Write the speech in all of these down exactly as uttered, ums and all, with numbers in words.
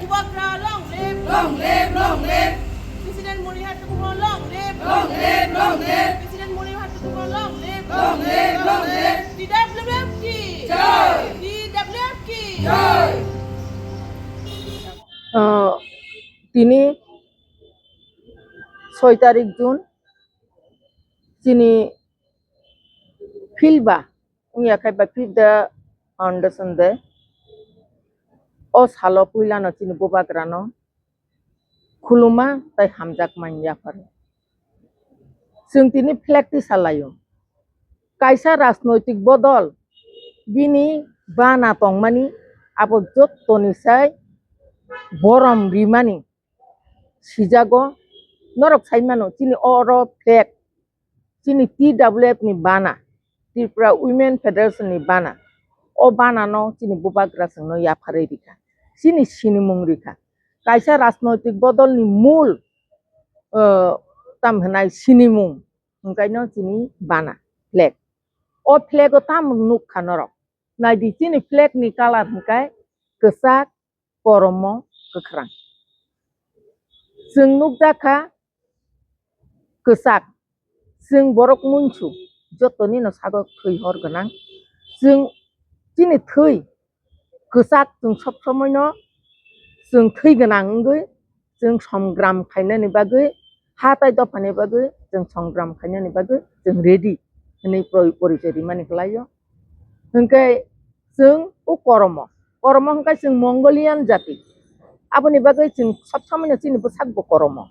Bubagra long live! Long live! Long live! President Murihar Tubuho long live! Long live! Long live! President Murihar Tubuho long live! Long live! Long live! T W F ki! Joy! T W F ki! Joy! Ah, tini soi tarik June, chini field ba wngya khai ba fifth the foundation day. O salo puilano chini bubagrano khuluma tei hamjakma wng yapharo. Chwng tini flag tisa laio. Kaisa rajnoitik bodol bini bana tongmani abo jottoni sai borom rimani sijago. Norok sai mano chini oro flag chini T W F ni bana, Tripura Women Federation ni bana. O bana no chini bubagra chwngno yapharwi rikha, chini sinimung rikha. Kaisa rajnoitik bodol ni mul, eh, tam hwnai sinimung hwnkhe no chini bana flag. O flag o tamo nukha norok? Naidi chini flag ni colour hwnkhe kwchak, koromo, kwkhwrang. Chwng nukjakha kwchak, chwng borok muisu, jotoni no sago thwi hor gwnang. Chwng chini thwi kwchak, chwng sob somoi no chwng thwi gwnang wngwi chwng songram khainani bagwi, ha tai dophani bagwi chwng songram khainani bagwi chwng ready hwnwi pori-, porichoi rimani kwlaio. Hwnkhe chwng o koromo, koromo hwnkhe chwng Mongolian jati, aboni bagwi chwng sob somoino chini bwsakbo koromo.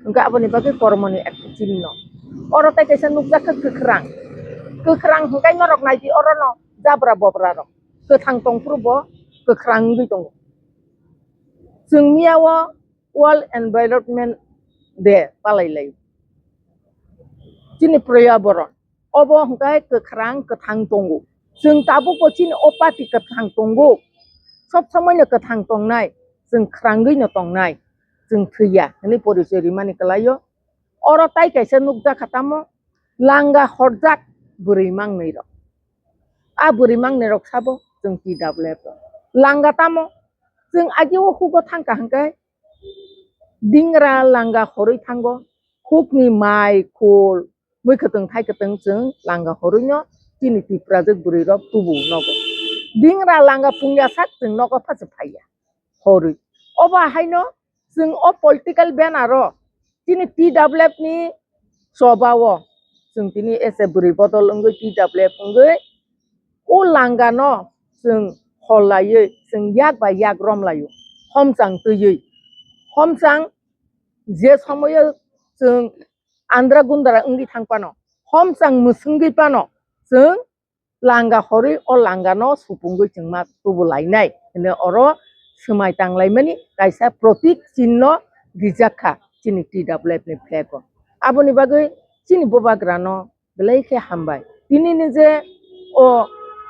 Hwnkhe aboni bagwi koromoni ekta chinno. Oro tei kaisa nukjakha kwkhwrang, kwkhwrang hwnkhe norok naidi orono jabra bobra rok kwthang tongphuru bo kwkhwrang wngwi tongo. Chwng miyao World Environment Day palai lai. Chini Poryaboron obo hwnkhe kwkhwrang kwthang tongo. Chwng tabukbo chini o party kwthang tongo. Sob somoino kwthang tongnai, chwng khwrangwino tongnai, chwng thwiya hwnwi porichoi rimani kwlaio. Oro tai kaisa nukjakha tamo langa horjak bwrwi mangnwi rok. A bwrwi mangnwi rok sabo chwng T W F rok. Langa tamo? Chwng agio hugo thangkha hwnkhe dingra langa horwi thango, hukni mai khul, mui kwtwng thai kwtwng chwng langa horwino chini Tiprajwk bwrwi rok tubu nogo. Dingra langa pungya sak chwng nogo phacha phaiya horwi. Obo haino chwng o political banner o chini T W F ni choba o chwng tini ese bwrwi bodol wngwi T W F wngwi o langano chwng hol laiwi chwng yak bai yak rom laio, homchang twiwi. Homchang je somoio chwng andra gundra wngwi thang phano, homchang mwswngwi phano chwng langa horwi o langano supungwi chwng ma tubu lainai hwnwi oro swmai tang laimani kaisa protik chinno rijak kha chini T W F ni flag o. Aboni bagwi chini bubagrano belai khe hambai. Tinini je o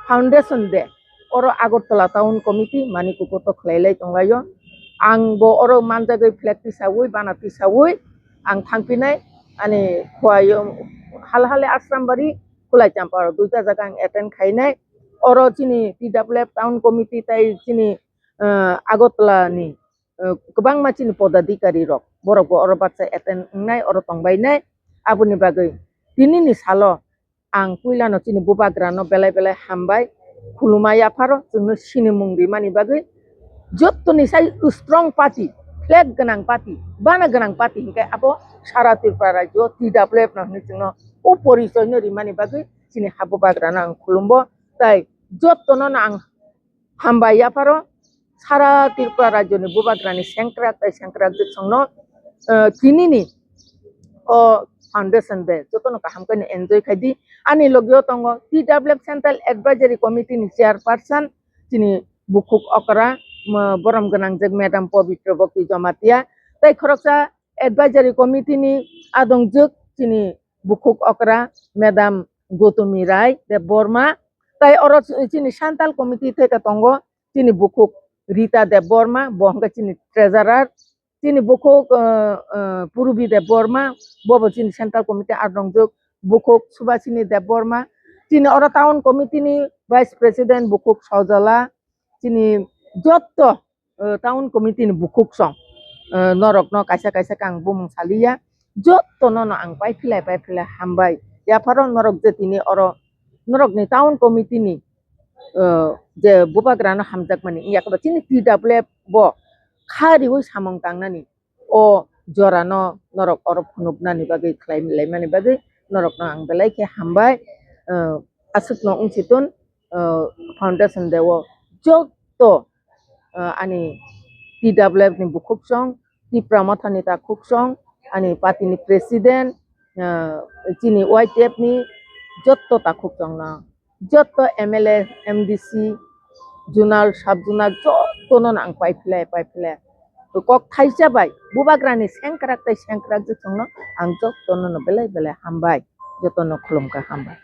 foundation day, oro Agartala Town Committee Manikuko to khlai lai tong laio. Ang bo oro manjagwi flag tisaui, bana tisaui ang thangphinai. Ani Khowai, um, Halhali Asrambari, Khulai Champara duita jaga ang attend khainai. Oro chini T W F Town Committee tai chini, eh, Agartala ni, eh, kwbangma chini podadikari rok, borok bo oro baksa attend wngnai, oro tongbainai. Aboni bagwi tinini salo ang puilano chini bubagrano belai belai hambai, khulumai yapharo chwngno sinimung rimani bagwi. Jottoni sai strong party, flag gwnang party, bana gwnang party hinkhe abo sara Tripura rajyo T W F no hinwi chwngno o porichoino rimani bagwi chini ha bubagrano ang khulumbo, tai jottono no ang hambai yapharo sara Tripura rajyoni bubagrani sengkrak tai sengkrak jwksongno, eh, tinini o foundation day jotono kaham khe enjoy khai di. Ani logio tongo T W F Central Advisory Committee ni chairperson chini bukhuk okra, mo-, borom gwnangjak Madam Pabitra Bhakti Jamatia, tai khoroksa advisory committee ni adongjwk chini bukhuk okra Madam Gautami Rai Debbarma, tai oro chini central committee theke tongo chini bukhuk Rita Debbarma, bo hwnkhe chini treasurer, chini bukhuk, eh, eh, Purubi Debbarma, bobo chini central committee adongjwk, bukhuk Subhasini Debbarma, chini oro town committee ni vice president bukhuk Sojala, chini jotto, eh, town committee ni bukhuk song, eh, norok no kaisa kaisa khe ang bumung saliya, jotto no no ang pai philai pai philai hambai. Yapharo norok je tini oro norok ni town committee ni, eh, je bubagra no hamjakmani, yakoba chini T W F bo kha riwi samung tangnani o jora no norok oro phunuknani bagwi, khlai laimani bagwi norok no ang belai khe hambai. Eh, aswk no wng si tun, eh, foundation day o jotto, eh, ani T W F ni bukhuk song, Tipra Motha ni takhuk song, ani party ni president, eh, chini Y T F ni jotto takhuk song no, jotto M L A, M D C, zonal, sub zonal jotto no ang pai philai, pai philai. Kok thaisa bai bubagra ni sengkrak tei sengkrak je song no ang jotto no belai belai hambai, jotto no khulumkha, hambai.